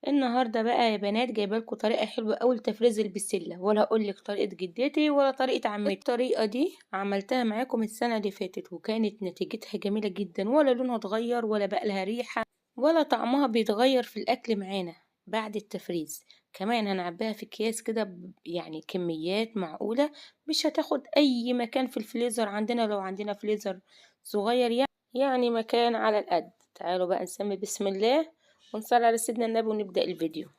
النهارده بقى يا بنات جايبه لكم طريقه حلوة قوي لتفريز البسله، ولا هقول لك طريقه جدتي ولا طريقه عمتي. الطريقة دي عملتها معاكم السنة اللي فاتت وكانت نتيجتها جميلة جدا، ولا لونها اتغير ولا بقى لها ريحه ولا طعمها بيتغير في الاكل معانا بعد التفريز. كمان هنعبيها في اكياس كده، يعني كميات معقولة، مش هتاخد اي مكان في الفريزر عندنا، لو عندنا فريزر صغير يعني مكان على القد. تعالوا بقى نسمي بسم الله ونصلي على سيدنا النبي ونبدأ الفيديو.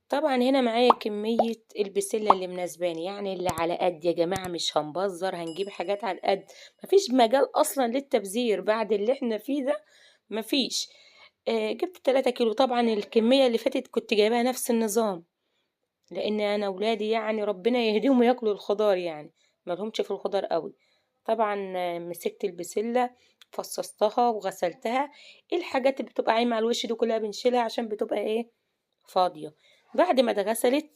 طبعا هنا معايا كمية البسلة اللي مناسباني، يعني اللي على قد يا جماعة، مش هنبزر، هنجيب حاجات على القد، مفيش مجال اصلا للتبذير بعد اللي احنا فيه ده، مفيش. جبت 3 كيلو. طبعا الكمية اللي فاتت كنت جايباها نفس النظام، لان انا ولادي يعني ربنا يهديهم وياكلوا الخضار، يعني مالهمش في الخضار قوي. طبعا مسكت البسلة فصصتها وغسلتها. الحاجات اللي بتبقى عايمة على الوش دي كلها بنشيلها عشان بتبقى ايه فاضية. بعد ما اتغسلت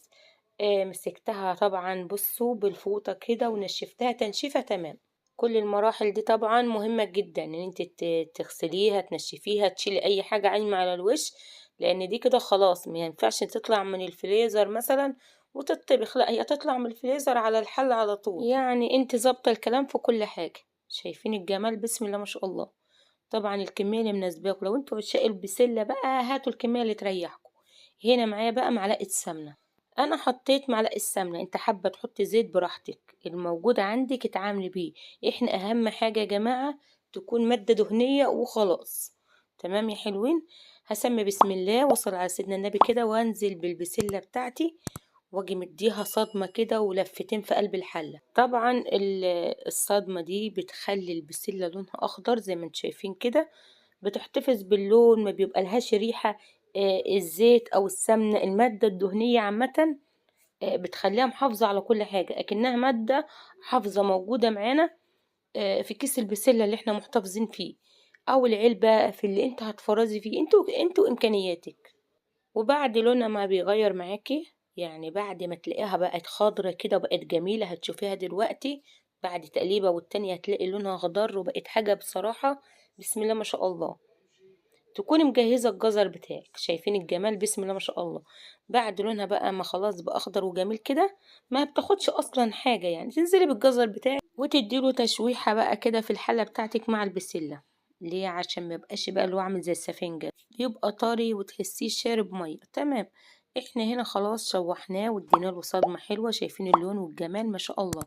مسكتها طبعا بصوا بالفوطة كده ونشفتها تنشيفة تمام. كل المراحل دي طبعا مهمة جدا ان انت تغسليها تنشفيها تشيلي اي حاجة عايمة على الوش، لان دي كده خلاص ما ينفعش تطلع من الفريزر مثلا وتطبخ، لا هي تطلع من الفريزر على الحل على طول. يعني انت ظابطة الكلام في كل حاجة. شايفين الجمال بسم الله ما شاء الله. طبعا الكمية اللي مناسباكم، لو انتوا عشاق البسلة بقى هاتوا الكمية اللي تريحكم. هنا معايا بقى معلقة سمنة، انا حطيت معلقة سمنة، انت حابة تحطي زيت براحتك، الموجود عندك اتعاملي بيه. احنا اهم حاجة يا جماعة تكون مادة دهنية وخلاص. تمام يا حلوين. هسمي بسم الله واصل على سيدنا النبي كده، وانزل بالبسلة بتاعتي واجي مديها صدمة كده ولفتين في قلب الحلة. طبعا الصدمة دي بتخلي البسلة لونها اخضر زي ما انتم شايفين كده، بتحتفظ باللون، ما بيبقى لهاش ريحة. الزيت او السمنة المادة الدهنية عامة، بتخليها محافظة على كل حاجة، اكنها مادة حافظة موجودة معانا، في كيس البسلة اللي احنا محتفظين فيه او العلبة في اللي انت هتفرزي فيه، انتوا امكانياتك. وبعد لونها ما بيغير معاكي، يعني بعد ما تلاقيها بقت خضرة كده وبقت جميلة، هتشوفيها دلوقتي بعد تقليبة والتانية هتلاقي لونها خضر وبقت حاجة بصراحة بسم الله ما شاء الله. تكوني مجهزة الجزر بتاعك، شايفين الجمال بسم الله ما شاء الله. بعد لونها بقى ما خلاص بقى اخضر وجميل كده، ما بتاخدش اصلا حاجة، يعني تنزلي بالجزر بتاعك وتديله تشويحة بقى كده في الحلة بتاعتك مع البسلة. ليه؟ عشان ما يبقاش بقى اللي هو عامل زي السفنجة، يبقى طري وتحسيه شارب مية. تمام. احنا هنا خلاص شوحناه وادينا له صدمة حلوة، شايفين اللون والجمال ما شاء الله.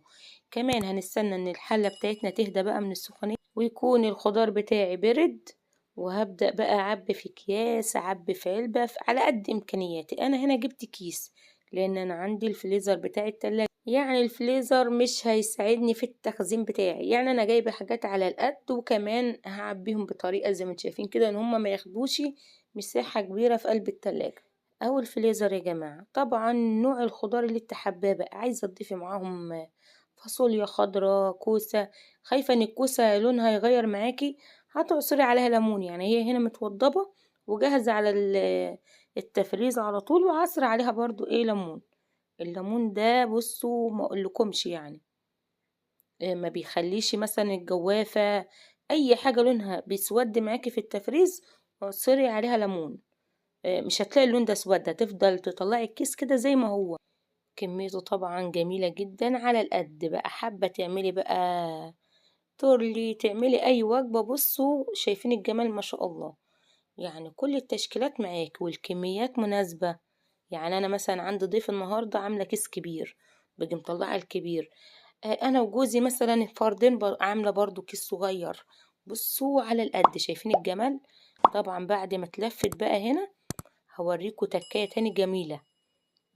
كمان هنستنى ان الحلة بتاعتنا تهدى بقى من السخونية ويكون الخضار بتاعي برد، وهبدأ بقى اعبي في اكياس، اعبي في علبة، على قد امكانياتي. انا هنا جبت كيس لان انا عندي الفريزر بتاع التلاجة، يعني الفريزر مش هيساعدني في التخزين بتاعي، يعني انا جايبه حاجات على القد، وكمان هعبيهم بطريقة زي ما انتم شايفين كده ان هما ما ياخدوش مساحة كبيرة في قلب التلاجة او الفريزر يا جماعة. طبعا نوع الخضار اللي انت حباه بقى، عايزه تضيفي معاهم فاصوليا خضراء، كوسة، خايفة ان الكوسه لونها يغير معاكي هتعصري عليها ليمون، يعني هي هنا متوضبه وجاهزة على التفريز على طول، وعصر عليها برضو ايه ليمون. الليمون ده بصوا ما اقولكمش، يعني ما بيخليش مثلا الجوافه اي حاجة لونها بيسود معاكي في التفريز، عصري عليها ليمون، مش هتلاقي اللون ده اسود، هتفضل تطلعي الكيس كده زي ما هو. كميته طبعا جميلة جدا على القد بقى، حابة تعملي بقى تورلي، تعملي اي وجبة. بصوا شايفين الجمال ما شاء الله، يعني كل التشكيلات معاك والكميات مناسبة. يعني انا مثلا عندي ضيف النهارده عامله كيس كبير، باجي مطلعه الكبير. انا وجوزي مثلا فردين عامله برضو كيس صغير. بصوا على القد، شايفين الجمال. طبعا بعد ما اتلفت بقى هنا هوريكم تكايه تاني جميلة،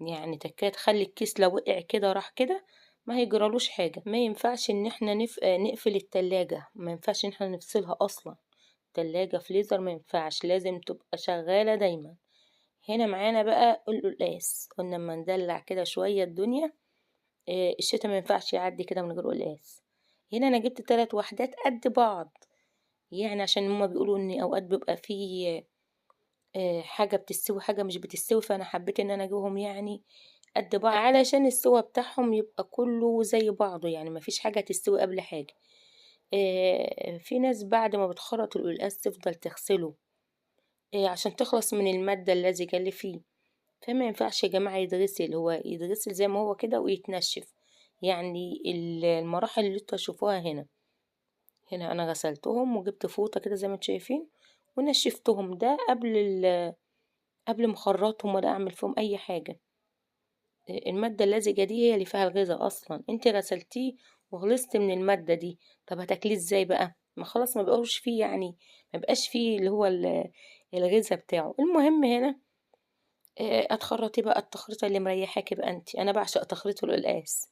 يعني تكايه تخلي الكيس لو وقع كده راح كده ما هيجرالوش حاجة. ما ينفعش ان احنا نقفل التلاجة، ما ينفعش ان احنا نفصلها اصلا، تلاجة فريزر ما ينفعش، لازم تبقى شغالة دايما. هنا معانا بقى القلقاس، قلنا اما ندلع كده شوية الدنيا، الشتا ما ينفعش يعدي كده من غير قلقاس. هنا انا جبت 3 وحدات قد بعض، يعني عشان هما بيقولوا ان اوقات بيبقى فيه، حاجة بتستوي حاجة مش بتستوي، فانا حبيت ان انا اجيبهم يعني قد بعض علشان السوا بتاعهم يبقى كله زي بعضه، يعني ما فيش حاجة تستوي قبل حاجة. في ناس بعد ما بتخرط القلقاس تفضل تغسله، عشان تخلص من المادة اللزجة اللي فيه. فما ينفعش يا جماعة يتغسل، هو يتغسل زي ما هو كده ويتنشف. يعني المراحل اللي انتوا هتشوفوها هنا، هنا انا غسلتهم وجبت فوطة كده زي ما انتوا شايفين ونشفتهم، ده قبل ما اخرطهم ولا اعمل فيهم اي حاجة. المادة اللزجة دي هي اللي فيها الغذاء اصلا، انت غسلتيه وخلصت من المادة دي، طب هتاكليه ازاي بقى؟ ما خلاص ما بقاش فيه، يعني ما بقاش فيه اللي هو الغذاء بتاعه. المهم هنا اتخرطي بقى التخريطة اللي مريحاكي بقى انت، انا بعشق تخريط القلقاس،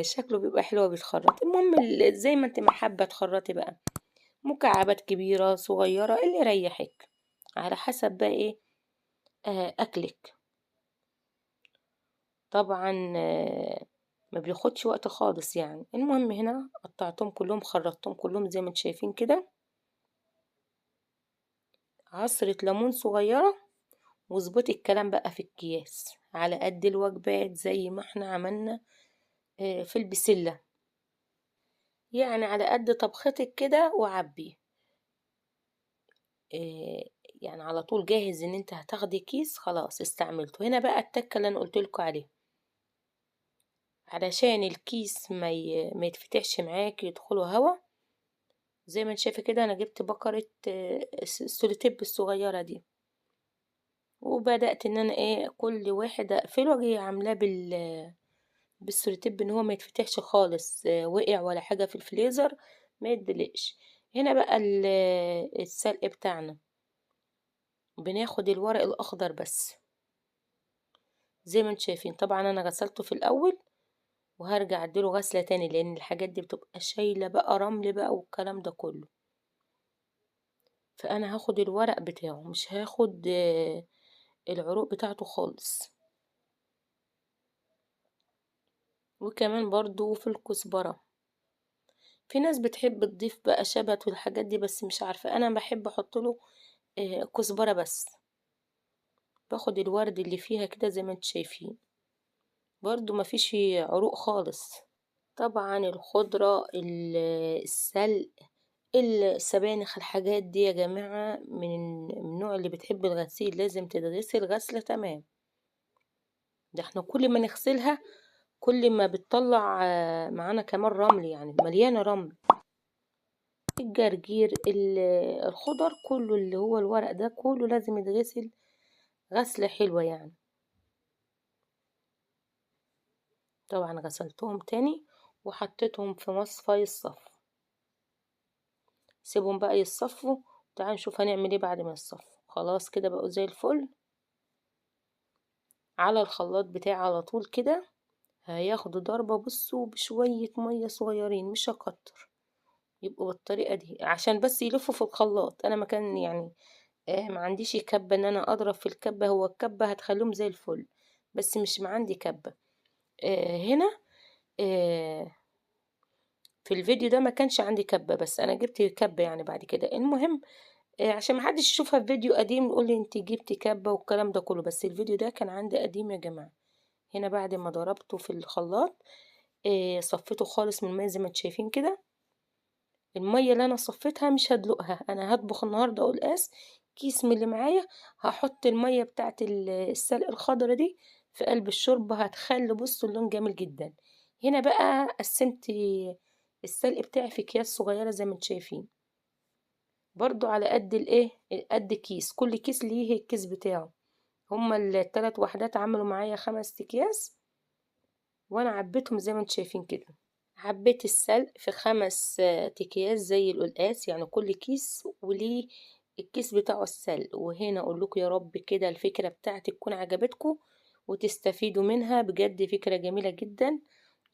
شكله بيبقى حلو وبيتخرط. المهم زي ما انت ما حابة تخرطي بقى، مكعبات كبيرة صغيرة اللي يريحك على حسب بقى ايه، اكلك. طبعا ما بياخدش وقت خالص يعني. المهم هنا قطعتهم كلهم، خرطتهم كلهم زي ما انتم شايفين كده. عصرة ليمون صغيرة، وظبطي الكلام بقى في الأكياس على قد الوجبات زي ما احنا عملنا في البسلة، يعني على قد طبختك كده وعبيه، يعني على طول جاهز ان انت هتاخدي كيس خلاص استعملته. هنا بقى التكة اللي انا قلتلكوا عليها، علشان الكيس ما يتفتحش معاك يدخله هوا. زي ما انت شايفه كده انا جبت بكرة السوليتيب الصغيرة دي، وبدأت ان انا كل واحد اقفله اجي عاملاه بالسوليتيب ان هو ما يتفتحش خالص، وقع ولا حاجة في الفريزر ما يتدلقش. هنا بقى السلق بتاعنا بناخد الورق الاخضر بس زي ما انتم شايفين. طبعا انا غسلته في الاول وهرجع اديله غسلة تاني، لان الحاجات دي بتبقى شايلة بقى رمل بقى والكلام ده كله، فانا هاخد الورق بتاعه مش هاخد العروق بتاعته خالص. وكمان برضو في الكزبرة، في ناس بتحب تضيف بقى شبت والحاجات دي، بس مش عارفة انا بحب احط له كزبرة بس، باخد الورد اللي فيها كده زي ما انتم شايفين، برضو ما فيش عروق خالص. طبعا الخضرة، السلق، السبانخ، الحاجات دي يا جماعة من النوع اللي بتحب الغسيل، لازم تتغسل غسلة تمام. ده احنا كل ما نغسلها كل ما بتطلع معانا كمان رمل، يعني مليانة رمل. الجرجير، الخضر كله اللي هو الورق ده كله لازم يتغسل غسلة حلوة يعني. طبعا غسلتهم تاني وحطيتهم في مصفى يصفوا، سيبهم بقى يصفوا. تعالوا نشوف هنعمل ايه بعد ما يصفوا. خلاص كده بقوا زي الفل. على الخلاط بتاعي على طول كده هياخدوا ضربة، بصوا بشوية مية صغيرين مش هكتر، يبقوا بالطريقة دي عشان بس يلفوا في الخلاط. انا ما كان يعني ما عنديش كبة ان انا اضرب في الكبة، هو الكبة هتخليهم زي الفل بس مش ما عندي كبة. هنا في الفيديو ده ما كانش عندي كبة، بس انا جبت كبة يعني بعد كده. المهم عشان ما حدش يشوفها في فيديو قديم يقول لي انت جبتي كبة والكلام ده كله، بس الفيديو ده كان عندي قديم يا جماعة. هنا بعد ما ضربته في الخلاط صفيته خالص من المية زي ما انتم شايفين كده. المية اللي انا صفيتها مش هدلقها، انا هطبخ النهارده قلقاس كيس من اللي معايا، هحط المية بتاعت السلق الخضرة دي في قلب الشوربة، هتخلي بصوا اللون جميل جدا. هنا بقى قسمت السلق بتاعي في اكياس صغيرة زي ما انتم شايفين، برضو على قد الايه، قد كيس، كل كيس ليه الكيس بتاعه. هما التلات وحدات عملوا معايا 5 اكياس وانا عبيتهم زي ما انتم شايفين كده. عبيت السلق في 5 اكياس زي القلقاس، يعني كل كيس وليه الكيس بتاعه السلق. وهنا اقول لكم يا رب كده الفكرة بتاعتي تكون عجبتكم وتستفيدوا منها، بجد فكرة جميلة جدا.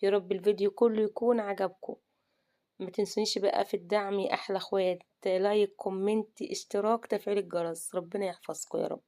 يا رب الفيديو كله يكون عجبكم. ما تنسونيش بقى في الدعم يا احلى اخوات، like، comment، اشتراك، تفعيل الجرس. ربنا يحفظكم يا رب.